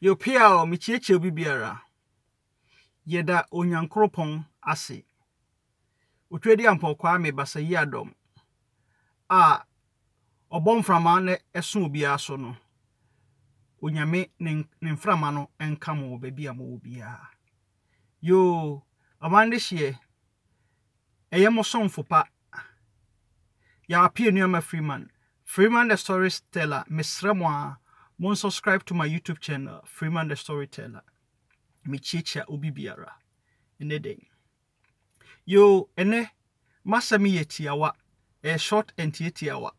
Yo peaw, mekyiakyia obi biara. Yɛda Onyankoropɔn ase. Otwedeampɔn Kwame Basayiadɔm a ɔbɔ mframa na ɛso obiara so no, Onyame ne ne mframa no nka mo wɔ baabi a mowɔ biara. Yoo, ɔman dehyeɛ, ɛyɛ mo somfo pa. Yɛapie Nuama Freeman. Freeman the Storyteller, mesrɛ mo a, mon subscribe to my YouTube channel, Freeman the Storyteller. Mekyiakyia obi biara. Ɛnɛ dɛn? Yoo, ɛnɛ, m'asɛm yɛ tiawa. Ɛyɛ short and tiatiawa.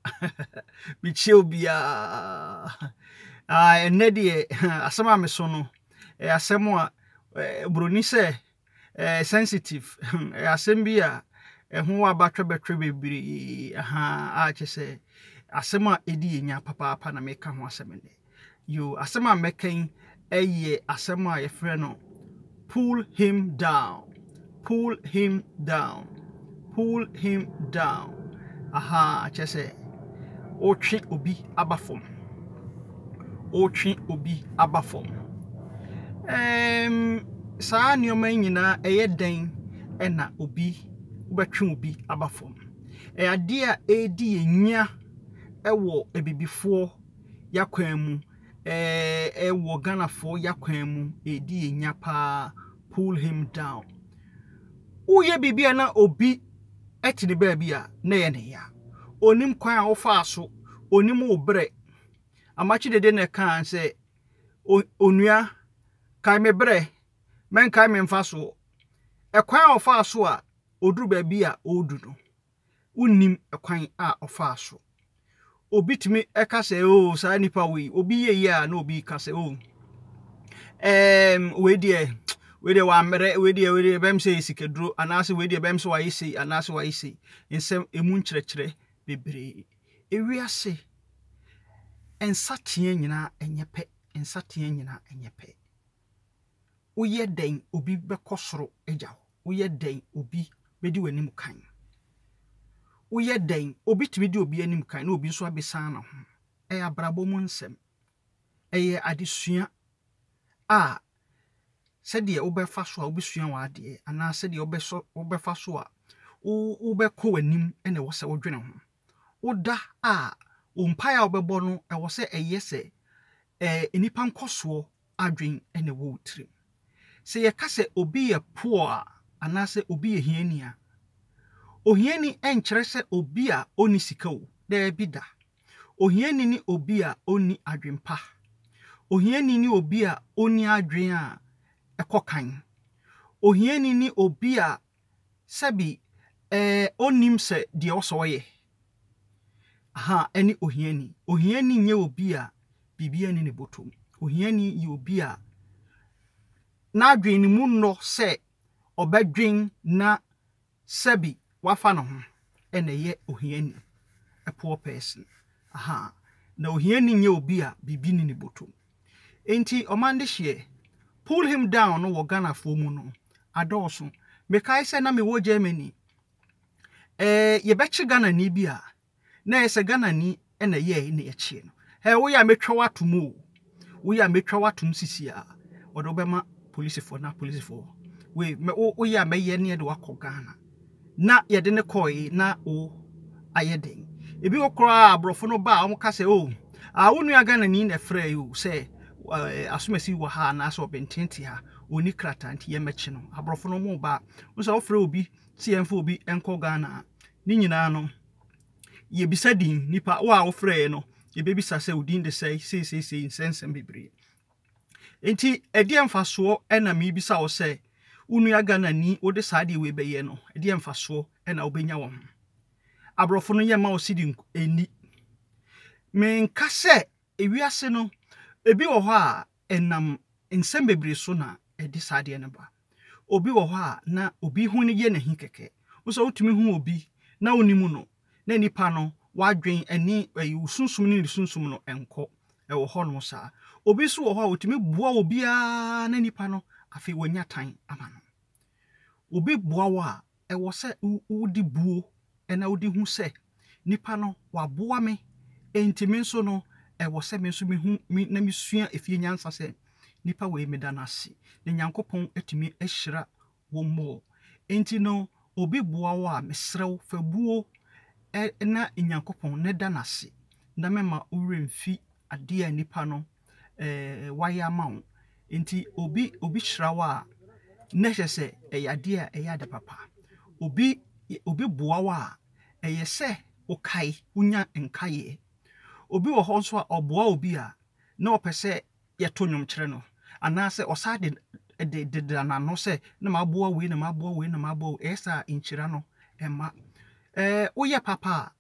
Mekyia obiara. Ah, ɛnɛ deɛ, asɛm a meso no, ɛyɛ asɛm a, eh, buroni sɛ, ɛyɛ sensitive. Ɛyɛ asɛm bi a ɛho wɔ abatwɛbɛtwɛ bebree ahaa a kyerɛ sɛ asɛm a ɛdi yɛn nya papaapa na meka ho asɛm nnɛ. Yo, asɛm a mɛka yi ɛyɛ asɛm a yɛfrɛ no pull him down, pull him down, pull him down. Ahaa, kyerɛ sɛ wotwe obi aba fam. Wotwe obi aba fam. Ɛɛm, saa nneɛma yi nyinaa ɛyɛ dɛn na obi wobɛtwe obi aba fam? Ɛyɛ adeɛ a ɛredi yɛn nya wɔ abibifoɔ y'akwan mu, ɛɛ ɛwɔ Ghanafoɔ y'akwan mu, ɛredi yɛn nya paa. Pull him down. Woyɛ biribi a na obi te ne baabi a, na ɛyɛ ne ya. Onim kwan a wofaa so, onim wo brɛ. Amakye Dede na ɛkaa sɛ, Onua, kae me brɛ, mɛnkae me mfasoɔ. Ɛkwan a ɔfaa so a ɔduru baabi a ɔredu no, wonnim kwan a ɔfaa so. Obi tumi ka sɛ, oh, saa nipa wei, obi yɛ yie a na obi ka sɛ, oh, ɛɛm, wei deɛ, wei deɛ wammerɛ, wei deɛ, wei deɛ bɛm sɛ yɛ sikaduro, anaasɛ wei deɛ bɛm sɛ wayɛ sei, anaasɛ wayɛ sei. Nsɛm, emu nkyerɛkyerɛ bebree. Ewiase, nsateaa nyinaa nyɛ pɛ, nsateaa nyinaa nyɛ pɛ. Woyɛ dɛn obi bɛkɔ soro agya wo? Woyɛ dɛn obi bɛdi w'anim kan? Woyɛ dɛn obi tumi di obi anim kan na obi nso abɛsan ne ho? Ɛyɛ abrabɔ mu nsɛm. Ɛyɛ adesua a sɛdeɛ wobɛfa so a wobɛsua w'adeɛ anaa sɛdeɛ wobɛsɔ wobɛfa so a wobɛkɔ w'anim na ɛwɔ sɛ wodwene ho. Woda a, wo mpaeɛ a wobɛbɔ no ɛwɔ sɛ ɛyɛ sɛ ɛɛ nnipa nkɔsoɔ adwene na ɛwɔ wo tirim. Sɛ yɛka sɛ obi yɛ poor a anaasɛ obi yɛ hiani a, ohiani nkyerɛ sɛ obi a ɔnni sika o, daabi da. Ohiani ne obi a ɔnni adwempa. Ohiani ne obi a ɔnni adwene a ɛkɔ kan. Ohiani ne obi a sɛbi ɛɛ ɔnnim sɛ deɛ ɔsɛ ɔyɛ. Aha, ɛne ohiani. Ohiani nyɛ obi a biribiara nni ne bɔtɔ mu. Ohiani yɛ obi a n'adwene no mu nnɔ sɛ ɔbɛdwen na sɛbi wafa ne ho na ɛyɛ ohiani, a poor person. Aha, na ohiani nyɛ obi a biribi nni ne bɔtɔ mu. Enti ɔman dehyeɛ, pull him down no wɔ Ghanafoɔ mu no, adɔɔso. Mekae sɛ na mewɔ Germany, ɛɛ yɛbɛkye Ghanani bi a, na ɛyɛ sɛ Ghanani na ɛyɛe na yɛkyee no. Hɛ, woyɛ a mɛtwa wo atom o. Woyɛ a mɛtwa wo atom sisi a, wɔde wo bɛma polisifoɔ na polisifoɔ. Wei, woyɛ a mɛyɛ ne yɛde wakɔ Ghana. Na yɛde ne kɔe na wo ayɛ dɛn. Ebi wɔ koraa aborɔfo no ba a wɔka sɛ, oh, a wo nua Ghanani na ɛfrɛ yi o sɛ asomasi wɔ ha anaasɛ ɔbɛntente ha, ɔnni krataa nti yɛmmɛkye no. Aborɔfo no wɔn ba a, wo sɛ wofrɛ obi sɛ yɛmfa obi nkɔ Ghana a, ne nyinaa no, yɛbisa din, nipa wo a wofrɛɛ no, yɛbɛbisa sɛ wo din de sɛe, sei sei sei, nsɛnsɛm bebree. Nti, ɛdeɛ mfasoɔ na mebisa wo sɛ, wo nua Ghanani wode saa adeɛ wei bɛyɛ no, ɛdeɛ mfasoɔ na wobɛnya wɔ ho? Aborɔfo no yɛmma wo sidi nni. Menka sɛ ewiase no, ebi wɔ hɔ a ɛnam nsɛm bebree so na ɛde saa adeɛ no ba. Obi wɔ hɔ a na obi ho no yɛ no ahi kɛkɛ. Wo sɛ wotumi hu obi na wonim no, na nipa no w'adwen ne ɛyi wo sunsum ne ne sunsum no nkɔ. Ɛwɔ hɔnom saa. Obi nso wɔ hɔ a otumi boa obiara na nipa no afei wanya tan ama no. Obi boa wo a, ɛwɔ sɛ wode buo na wode hu sɛ nipa no waboa me, enti me nso no ɛwɔ sɛ me nso mehu me na mesua efie nyansa sɛ Nipa wei meda no ase. Na Nyankopɔn atumi ahyira wo more. Enti no obi boa wo a mesrɛ wo fa buo na Nyankopɔn na da no ase na mɛma wo werɛ mfi adeɛ a nipa no wayɛ ama wo. Enti obi obi hyira wo a na kyerɛ sɛ ɛyɛ adeɛ a ɛyɛ ade papa. Obi obi boa wo a ɛyɛ sɛ wokae wonya nkaeɛ. Obi wɔ hɔ nso a ɔboa obi a na ɔpɛ sɛ yɛto nnwom kyerɛ no, anaasɛ ɔsan de de deda n'ano sɛ na maboa wei na maboa wei na maboa wei, ɛyɛ saa a nhyira no mma. Ɛɛ woyɛ papa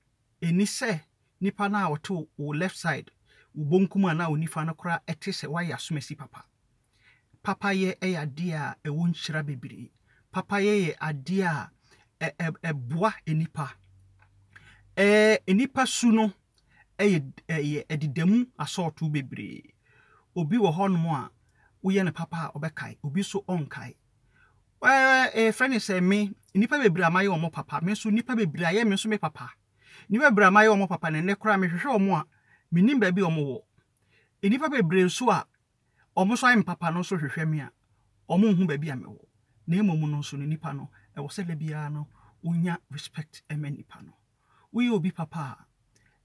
a, ɛnni sɛ nipa no a ɔte wo left side, wo bonkum anaa wo nifa no koraa te sɛ woayɛ asomasi papa. Papayɛ yɛ adeɛ a ɛwɔ nhyira bebree. Papayɛ yɛ adeɛ a ɛboa nnipa. Ɛɛ nnipa su no yɛ ɛyɛ ɛdeda mu asɔɔtoo bebree. Obi wɔ hɔnom a, woyɛ no papa a, ɔbɛkae. Obi nso ɔnkae. Ɛɛ yɛfrɛ no sɛ me, nnipa bebree a mayɛ wɔn papa, me nso nnipa bebree ayɛ me nso me papa. Nnipa bebree a mayɛ wɔn papa no, ɛnnɛ koraa mehwehwɛ wɔn a, mennim baabi a wɔwɔ. Nnipa bebree nso a wɔn nso ayɛ me papa no nso hwehwɛ me a, wɔnhu baabi a mewɔ. Na mmom no nso no, nnipa no, ɛwɔ sɛ da biara no, wonya respect ma nnipa no. Woyɛ obi papa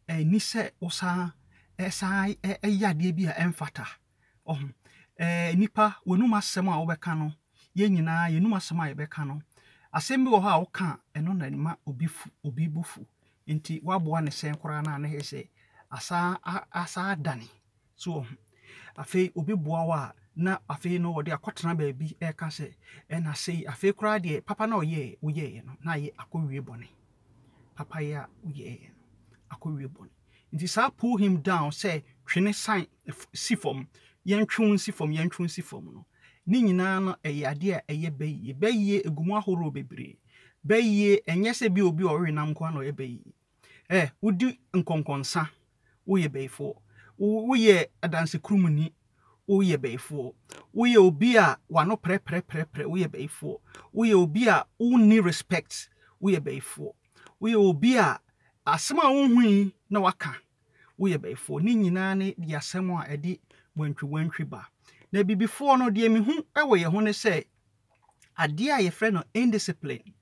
a, ɛnni sɛ wosan san yɛ adeɛ bi a ɛmfata. Ɔho. Ɛɛ nnipa, w'anum asɛm a wobɛka no, yɛn nyinaa yɛn anum asɛm a yɛbɛka no, asɛm bi wɔ hɔ a woka a, ɛno na ɛma obi fu, obi bo fu. Nti woaboa no sɛn koraa no a, na ɛyɛ sɛ asan asan adane. So wɔho? Afei obi boa wo a, na afei no ɔde akɔtena baabi reka sɛ, ɛna sei, afei koraa deɛ papa no a ɔyɛɛ woyɛeɛ no, na ayɛ akɔwie bɔne. Papayɛ a woyɛeɛ no, akɔwie bɔne. Nti saa pull him down sɛ twe ne san si fam, yɛntwe wo nsi fam, yɛntwe wo nsi fam no, ne nyinaa no ɛyɛ adeɛ a ɛyɛ bayie. Bayie ɛgu mu ahoroɔ bebree. Bayie ɛnyɛ sɛ bi obi a ɔwe nam nko ara na ɔyɛ bayie. Ɛ, wodi nkɔnkɔnsa, woyɛ bayifoɔ. Woyɛ adansekurumni, woyɛ bayifoɔ. Woyɛ obi a w'ano prɛprɛprɛprɛ, woyɛ bayifoɔ. Woyɛ obi a wonni respect, woyɛ bayifoɔ. Woyɛ obi a asɛm a wonhui na waka, woyɛ bayifoɔ. Ne nyinaa ne de asɛm a ɛde wantwiwantwi ba. Na abibifoɔ no, deɛ mehu wɔ yɛn ho ne sɛ, adeɛ a yɛfrɛ no indiscipline,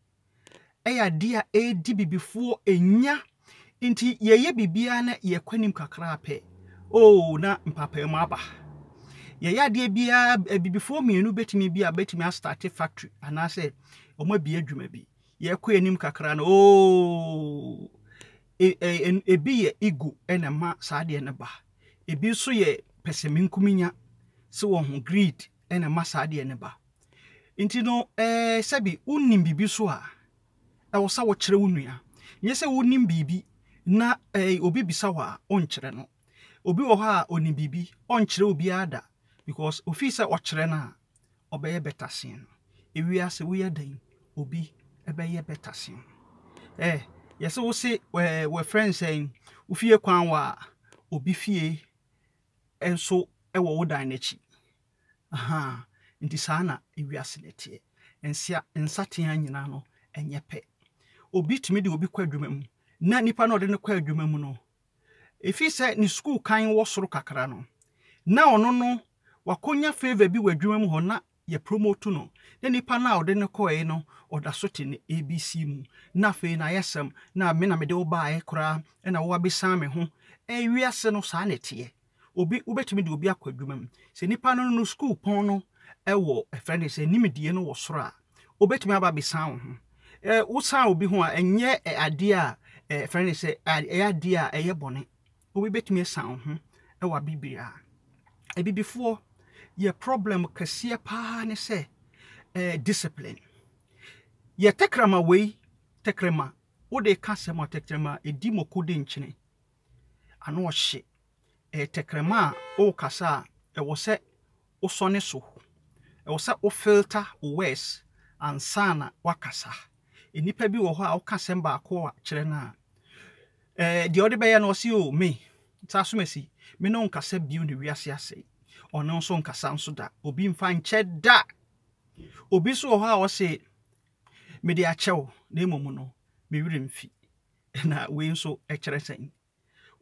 yɛ adeɛ a ɛredi bibifoɔ nya nti yɛyɛ biribiara na yɛkɔ anim kakra pɛ oh na mpaapaemu aba. Yɛyɛ adeɛ biara abibifoɔ mmienu bɛtumi bi a bɛtumi astate factory anaasɛ wɔn abie adwuma bi. Yɛkɔ anim kakra no oh ebi yɛ ego na ɛma saa adeɛ no ba. Ebi nso yɛ pɛsɛmenkominya sɛ wɔn ho greed na ɛma saa adeɛ no ba. Nti no, ɛɛ sɛbi wonim biribi so a, ɛwɔ sɛ wokyerɛ wo nua. Nyɛ sɛ wonim biribi na ɛɛ obi bisa wo a, wonkyerɛ no. Obi wɔ hɔ a onim biribi, ɔnkyerɛ obiara da because ofii sɛ ɔkyerɛ no a, ɔbɛyɛ better sen no. Ewiase woyɛ dɛn, obi bɛyɛ better sen wo. Ɛɛ yɛse wo se ɛɛ wɔfrɛ no sɛn, wo fie kwan wɔ a, obi fie nso wɔ wo dan no akyi. Ahaa, nti saa na ewiase no teɛ. Nsia, nsateaa nyinaa no, ɛnyɛ pɛ. Obi tumi de obi kɔ adwuma mu, na nipa no a ɔde no kɔ adwuma mu no, ɛfiri sɛ ne sukuu kan wɔ soro kakra no, na ɔno no, wakɔnya favour bi wɔ adwuma mu hɔ na yɛ promote no, na nipa no a ɔde no kɔe no, ɔda so te ne ABC mu. Na afei no ayɛsɛm, na me na mede wo baeɛ koraa, ɛna wo abɛsiane me ho. Ewiase no, saa na ɛteɛ. Obi, wobɛtumi de obi akɔ adwuma mu. Sɛ nipa no no sukuu pɔn no wɔ, ɛfrɛ no sɛ nimdeɛ no wɔ soro a, obɛtumi aba abɛsan wo ho. Ɛ, wosan obi ho a, ɛnyɛ adeɛ a, ɛfrɛ no sɛ, ɛyɛ adeɛ a ɛyɛ bɔne. Obi bɛtumi asan wo ho wɔ abibire a. Abibifoɔ, yɛ problem kɛseɛ paa ne sɛ, eh, discipline. Yɛ tɛkrɛma wei, tɛkrɛma, wode ka asɛm a tɛkrɛma ɛdi moko di nkyene. Ano ɔhye. Ɛyɛ tɛkrɛma a worekasa a, ɛwɔ sɛ wosɔne so. Ɛwɔ sɛ wo filter wo words ansa na woakasa. Nnipa bi wɔ hɔ a woka asɛm baako a kyerɛ no a, ɛɛ deɛ ɔde bɛyɛ no ɔse o me, saa asomasi, me ne wo nkasa bio na wiase asɛe. Ɔno nso nkasa nso da. Obi mfa nkyɛ da. Obi nso wɔ hɔ a ɔse mede akyɛ wo na mmom no me werɛ mfi. Na wei nso kyerɛ sɛn?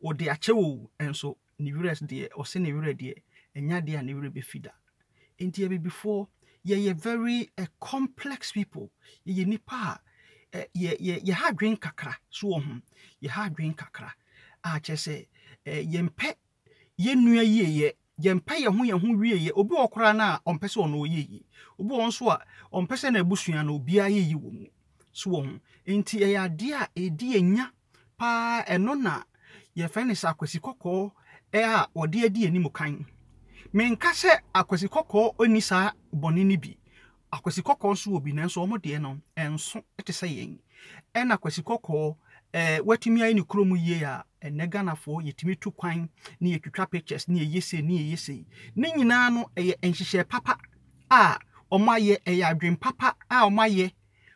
Ɔde akyɛ wo o, nso ne werɛ deɛ, ɔse ne werɛ deɛ, ɛnyɛ adeɛ a ne werɛ bɛfi da. Nti abibifoɔ yɛyɛ very complex people. Yɛyɛ nnipa a yɛ yɛ yɛha adwene kakra. So wɔ ho? Yɛha adwene kakra a kyerɛ sɛ yɛmpɛ yɛn nua yieyɛ. Yɛmpɛ yɛn ho yɛn ho wieɛ. Obi wɔ hɔ koraa no a ɔmpɛ sɛ ɔno ɔyɛ yie. Obi wɔ hɔ nso a ɔmpɛ sɛ n'abusua no obiara yɛ yie wɔ mu. So wɔ ho? Nti ɛyɛ adeɛ a ɛdi yɛn nya paa. Ɛno na yɛfrɛ no sɛ akwasi kɔkɔɔ a wɔde adi anim kan. Menka sɛ akwasi kɔkɔɔ nni saa bɔne no bi. Akwasi kɔkɔɔ nso wɔ bi nanso wɔn deɛ no ɛnso te sɛ yɛn. Ɛna akwasi kɔkɔɔ ɛɛ watumi ayɛ ne kurom yie a ɛnɛ Ghanafoɔ yɛtumi tu kwan ne yɛtwitwa pictures ne yɛyɛ sei ne yɛyɛ sei. Ne nyinaa no ɛyɛ nhyehyɛɛ papa a wɔayɛ, ɛyɛ adwene papa a wɔayɛ.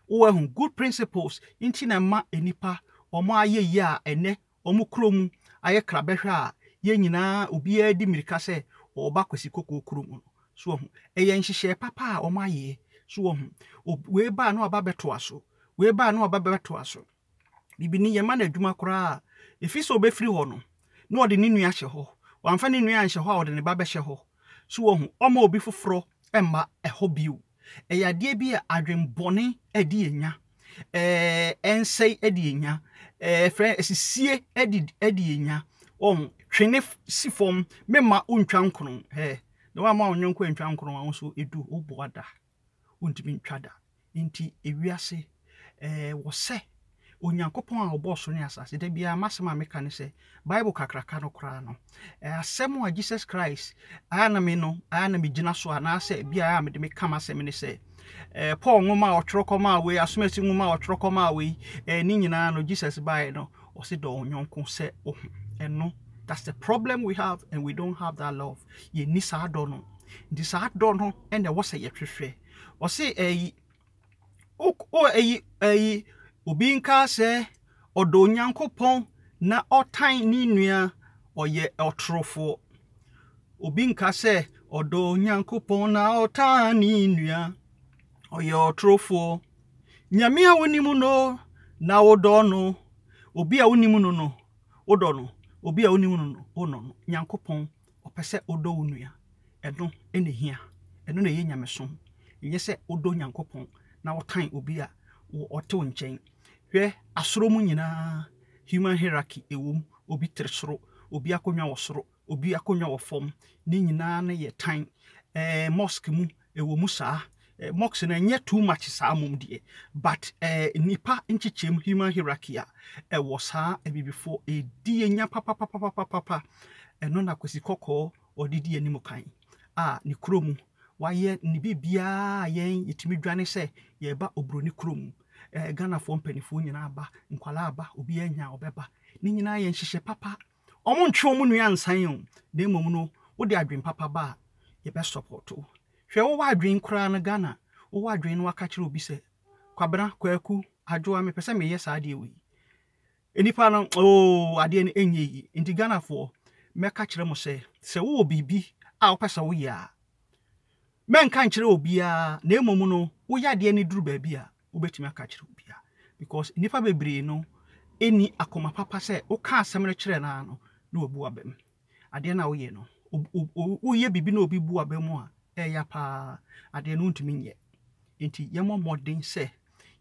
Woahu, good principles nti na ɛma nnipa wɔayɛ yie a ɛnɛ wɔn kuro mu ayɛ krabɛhwɛ a yɛn nyinaa obiara di mmirika sɛ ɔreba Kwasi Kɔkɔɔ kuro mu no. So wahu? Ɛyɛ nhyehyɛɛ papa a wɔayɛ. So wahu? Wei ba a na waba abɛtoa so. Wei ba a na waba abɛtoa so. Bibini yɛma no adwuma koraa a, ɛfiri sɛ ɔbɛfiri hɔ no, na ɔde ne nua ahyɛ hɔ. Wamfa ne nua anhyɛ hɔ a, ɔde ne ba bɛhyɛ hɔ. So wahu? Ɔmma obi foforɔ mma ɛhɔ bio. Ɛyɛ adeɛ bi a adwenbɔne de yɛn nya, ɛɛ ɛnsɛe de yɛn nya, ɛɛ frɛ asisie de de yɛn nya. Wɔn twene si fam, mema wontwa nkono. Ɛɛ na wamma wo nyɔnko antwa nkono a, wo nso edu wo boa da. Wontumi ntwa da. Nti ewiase ɛɛ wɔ sɛ Onyankopɔn a ɔbɔɔ soro ne asase, da biara m'asɛm a meka ne sɛ, Bible kakraka no koraa no, asɛm a Jesus Christ a na me no, a na megyina so anaasɛ bi a mede meka m'asɛm ne sɛ, Paul nwoma a ɔtwerɛ kɔmaa wei, asomasi nwoma a ɔtwerɛ kɔmaa wei, ne nyinaa no, Jesus baeɛ no, ɔse dɔ wo yɔnko sɛ wo ho. Ɛno, that's the problem we have and we don't have that love. Yɛnni saa dɔ no. Nti saa dɔ no na ɛwɔ sɛ yɛhwehwɛ. Ɔse ɛyi, O o eyi eyi obi nka sɛ ɔdɔ Onyankopɔn na ɔtan ne nua ɔyɛ ɔtorofoɔ. Obi nka sɛ ɔdɔ Onyankopɔn na ɔtan ne nua ɔyɛ ɔtorofoɔ. Nyame a wonim no na wodɔ no. Obi a wonim no no wodɔ no. Obi a wonim no no wonɔ no. Nyankopɔn Ɔpɛ sɛ wodɔ wo nua. Ɛno na ehia. Ɛno na ɛyɛ nyamesom. Ɛnyɛ sɛ wodɔ Nyankopɔn na wotan obi a ɔte wo nkyɛn. Hwɛ, asoro mu nyinaa, human hierarchy ɛwɔ mu. Obi tere soro, obi akonnwa wɔ soro, obi akonnwa wɔ fam. Ne nyinaa no yɛ tan. Ɛɛ, mosque mu, ɛwɔ mu saa. Mosque no ɛnyɛ too much saa mmom deɛ, but eh, nnipa nkyekyɛm human hierarchy a ɛwɔ saa abibifoɔ ɛdi yɛn nya papapapapapa. Ɛno na Kwasi Kɔkɔɔ ɔde di anim kan a ne kuro mu wayɛ ne biribiara a yɛn yɛtumi dwane sɛ yɛreba oburoni kuro mu. Eh, Ghanafoɔ mpanimfoɔ nyinaa ba, nkwadaa ba, obiara nya ɔbɛba. Ne nyinaa yɛ nhyehyɛ papa. Wɔn ntwe wɔn nua nsan o, na mmom no wode adwene papa ba a yɛbɛ support wo. Hwɛ wowɔ adwene koraa no Ghana wowɔ adwene no waka kyerɛ obi sɛ Kwabena, Kwaku, Adwoa mepɛ sɛ meyɛ saa adeɛ wei. Nnipa no oo adeɛ no ɛnyɛ yie. Nti Ghanafoɔ mɛka kyerɛ mo sɛ sɛ wowɔ biribi a wopɛ sɛ woyɛ a mɛnka nkyerɛ obiara na mmom no woyɛ adeɛ no duru baabi a wobɛtumi aka akyerɛ obiara because nnipa bebree no ɛnni akoma papa sɛ woka asɛm no kyerɛ no ara no na wabu w'abam. Adeɛ no a woyɛ no, woyɛ biribi na obi bu w'aba mu a, ɛyɛ paa. Adeɛ no wontumi nyɛ. Nti yɛmmɔ mmɔden sɛ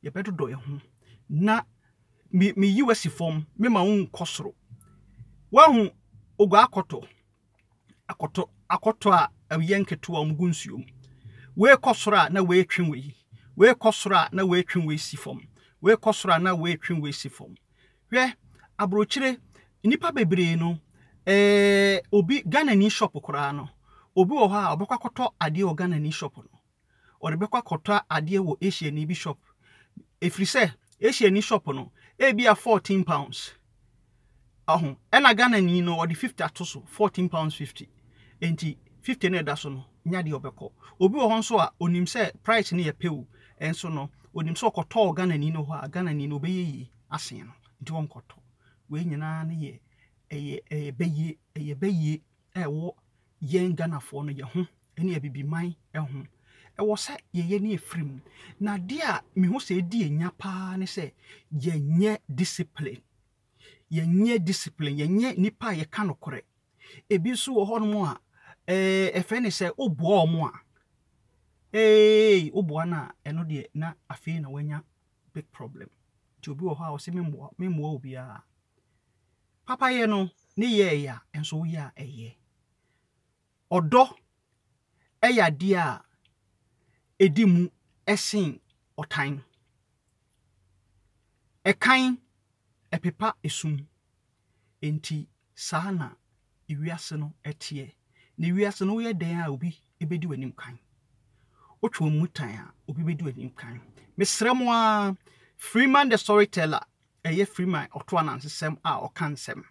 yɛbɛdodɔ yɛn ho na meyi w'asi fam, mema wo nkɔ soro. Woahu ogua akɔtɔ, akɔtɔ, akɔtɔ a ɛyɛ nketewa wɔn gu nsuo mu. Wei kɔ soro a na wei twe wei, wei kɔ soro a na wei twe wei si fam, wei kɔ soro a na wei twe wei si fam. Hwɛ, abrokyire, nnipa bebree no, eh, obi, Ghanani shop koraa no, obi wɔ hɔ a ɔbɛkɔ akɔtɔ adeɛ wɔ Ghanani shop no, ɔde bɛkɔ akɔtɔ adeɛ wɔ Asiani bi shop. Ɛfiri sɛ, Asiani shop no, ebi a 14 pounds. Ɔho, ɛna Ghanani no, ɔde 50 ato so, 14 pounds 50. Enti, 50 no ɛda so no, nya deɛ ɔbɛkɔ. Obi wɔ hɔ nso a, onim sɛ price no yɛ pɛ o, ɛnso no, onim sɛ ɔkɔtɔɔ Ghanani no hɔ a, Ghanani no ɔbɛyɛ yie asen no, nti ɔnkɔtɔ. Wei nyinaa no yɛ ɛyɛ ɛyɛ bɛyie, ɛyɛ bɛyie a ɛwɔ yɛn Ghanafoɔ no yɛ ho ne Abibiman ho. Ɛwɔ sɛ yɛyɛ ne yɛfiri mu. Na adeɛ a mehu sɛ ɛdi yɛn nya paa ne sɛ yɛnyɛ discipline. Yɛnyɛ discipline, yɛnyɛ nnipa a yɛka nokorɛ. Ebi nso wɔ hɔnom a, ɛɛ ɛfɛ ne sɛ woboa wɔn a, Eeii woboa no a, ɛno deɛ na afei na wanya big problem. Nti obi wɔ hɔ a ɔse memmoa memmoa obiara. Papayɛ no ne yɛ ɛya nso woyɛ a ɛyɛ. Ɔdɔ yɛ adeɛ a ɛdi mu sen ɔtan. Ɛkan, ɛpepa esum. Enti saa na ewiase no teɛ. Na ewiase no woyɛ dɛn a obi bɛdi w'anim kan. Wotwe wo mu tan a, obi bɛdi w'anim kan. Mesrɛ mo ara, Freeman the Storyteller Ɛyɛ Freeman ɔto anansesɛm a ɔka nsɛm,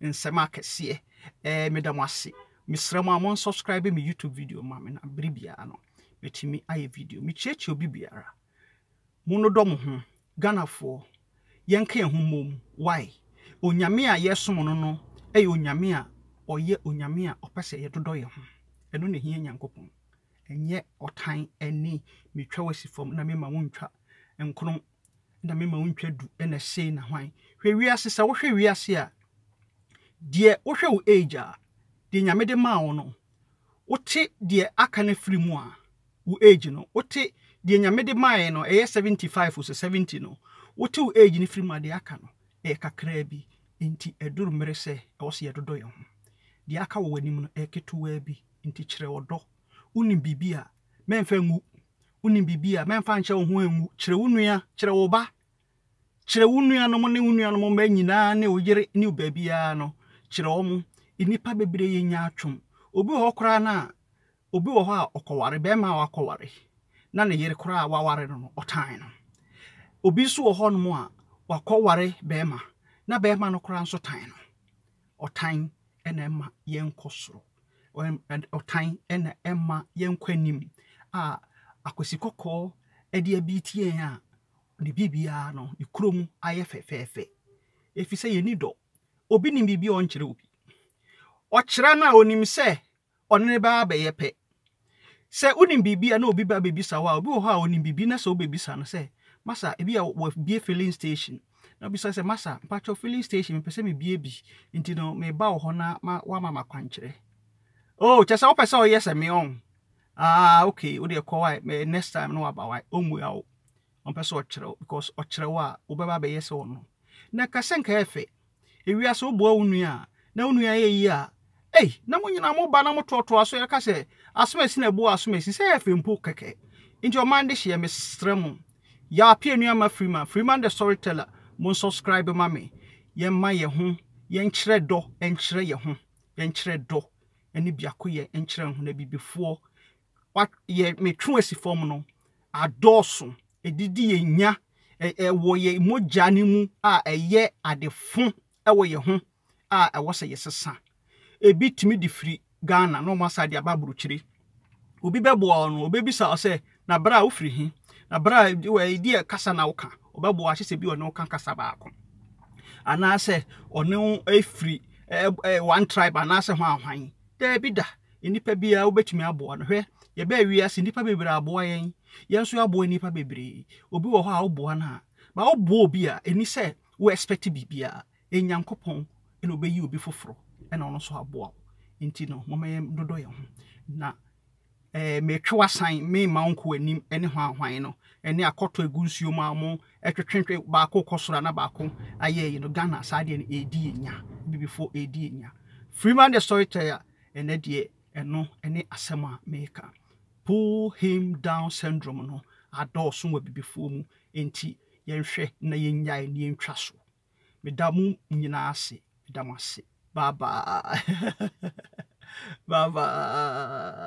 nsɛm akɛseɛ. Ɛɛ meda mo ase. Mesrɛ mo a mo unsubscribe me YouTube video ma me na bere biara no metumi ayɛ video. Mekyiakyia obi biara. Mo nodɔ mo ho. Ghanafoɔ, yɛnka yɛn ho mmom. Why? Onyame a yɛsom no no yɛ Onyame a ɔyɛ Onyame a ɔpɛ sɛ yɛdodɔ yɛn ho. Ɛno na ɛhia Nyankopɔn. Ɛnyɛ ɔtan ne metwa wo asi fam na mema wontwa nkron na mema wontwa du na sei na hwan. Hwɛ wiase, sɛ wohwɛ wiase a, deɛ wohwɛ wo age a, deɛ Nyame de maa wo no, wote deɛ aka no afiri mu a, wo age no, wote deɛ Nyame de maaeɛ no, ɛyɛ 75 o sɛ 70 no, wote wo age no firi mu a, deɛ aka no, ɛyɛ kakraa bi. Nti ɛduru mmere sɛ ɛwɔ sɛ yɛdodɔ yɛn ho. Deɛ aka wɔ w'anim no, ɛyɛ ketewaa bi, nti kyerɛ ɔdɔ. Wonim biribi a, mɛmfa ngu. Wonim biribi a, mɛmfa nhyɛ wo ho ngu. Kyerɛ wo nua, kyerɛ wo ba, kyerɛ wo nuanom ne wo nuanom mma nyinaa ne wo yere ne wo baabiara no, kyerɛ wɔn. Nnipa bebree yɛ nyaatwom. Obi wɔ hɔ koraa no a, obi wɔ hɔ a ɔkɔware, bɛrima a wakɔware, na ne yere koraa a waware no no, ɔtan no. Obi nso wɔ hɔnom a, wakɔware bɛrima, na bɛrima no koraa nso tan no. Ɔtan na ɛma yɛnkɔ soro. Ɔtan na ɛma yɛnkɔ anim a Akwasi Kɔkɔɔ de abiiti yɛn a ne biribiara no, ne kurom ayɛ fɛfɛɛfɛ. Ɛfiri sɛ yɛnni dɔ. Obi nim biribi a ɔnkyerɛ obi. Ɔkyerɛ no a ɔnim sɛ ɔne no bɛba abɛyɛ pɛ. Sɛ wonim biribi a na obi ba bɛbisa wo a, obi wɔ hɔ a ɔnim biribi na sɛ wobɛbisa no sɛ, Masa, ebi a wabue filling station, na wobisa sɛ, Masa, mpakyɛw filling station mepɛ sɛ mebue bi, nti no meba wo hɔ na ma woama me akwankyerɛ. Oh, kyerɛ sɛ wopɛ sɛ ɔyɛ sɛ me ɔn? Ah, okay, wo deɛ kɔ wae, next time na waba wae, ɔmmua wo. Ɔmpɛ sɛ ɔkyerɛ wo because ɔkyerɛ wo a, wobɛba abɛyɛ sɛ ɔno. Na ɛka sɛ nka ɛyɛ fɛ. Ewiase woboa wo nua a, na wo nua yɛ yie a, ei, na mo nyinaa moba na motoatoa so ɛka sɛ asomasi na ɛboa asomasi, sɛ ɛyɛ fɛ mpo kɛkɛ. Nti ɔman de hyeɛ, mesrɛ mo, Yaw Appiah ma Freeman, Freeman the storyteller, mon subscribe ma me, yɛmma yɛ ho, yɛnkyerɛ dɔ nkyerɛ yɛ ho, yɛnkyerɛ dɔ ne biakoyɛ nkyerɛ ho, na abibifoɔ wa yɛ metwe asi fam no adɔɔso, ɛdidi yɛn nya, ɛwɔ yɛn mogya no mu a ɛyɛ adefo wɔ yɛn ho a ɛwɔ sɛ yɛsesa. Ebi tumi de firi Ghana na wɔn asa de aba aburokyire. Obi bɛboa wo no, obɛbisa wo sɛ, na bra a wofiri he? Na bra a ɛdi kasa na woka? Ɔbɛboa ahyɛ sɛ bi ɔne wo ka kasa baako. Anaasɛ ɔne wo firi one tribe anaasɛ hwan hwan. Daabi da. Nnipa biara wobɛtumi aboa no. Hwɛ, yɛbaa wiase, nnipa bebree aboa yɛn. Yɛn nso yɛaboa nnipa bebree. Obi wɔ hɔ a woboa no a, ba woboa obi a, ɛni sɛ wo expect biribiara. Ɛyɛ Nyankopɔn na ɔbɛyi obi foforɔ na ɔno nso aboa wo. Nti no, momma yɛn dodɔ yɛn ho. Na eh, metwe w'asan, memma wo nkɔ w'anim ne hwan hwan no, ɛne akɔtɔ egu nsuo mu a wɔn ɛtwetwetwe baako kɔ soro a na baako ayɛ yi no, Ghana saa deɛ no ɛredi yɛn nya, Abibifoɔ ɛredi yɛn nya. Freeman the storyteller, ɛnɛ deɛ ɛno ne asɛm a meka. Pull him down syndrome no adɔɔso wɔ Abibifoɔ mu, enti yɛnhwɛ na yɛnnyae na yɛntwa so. Meda mo nyinaa ase. Meda mo ase. Bye bye. Bye bye.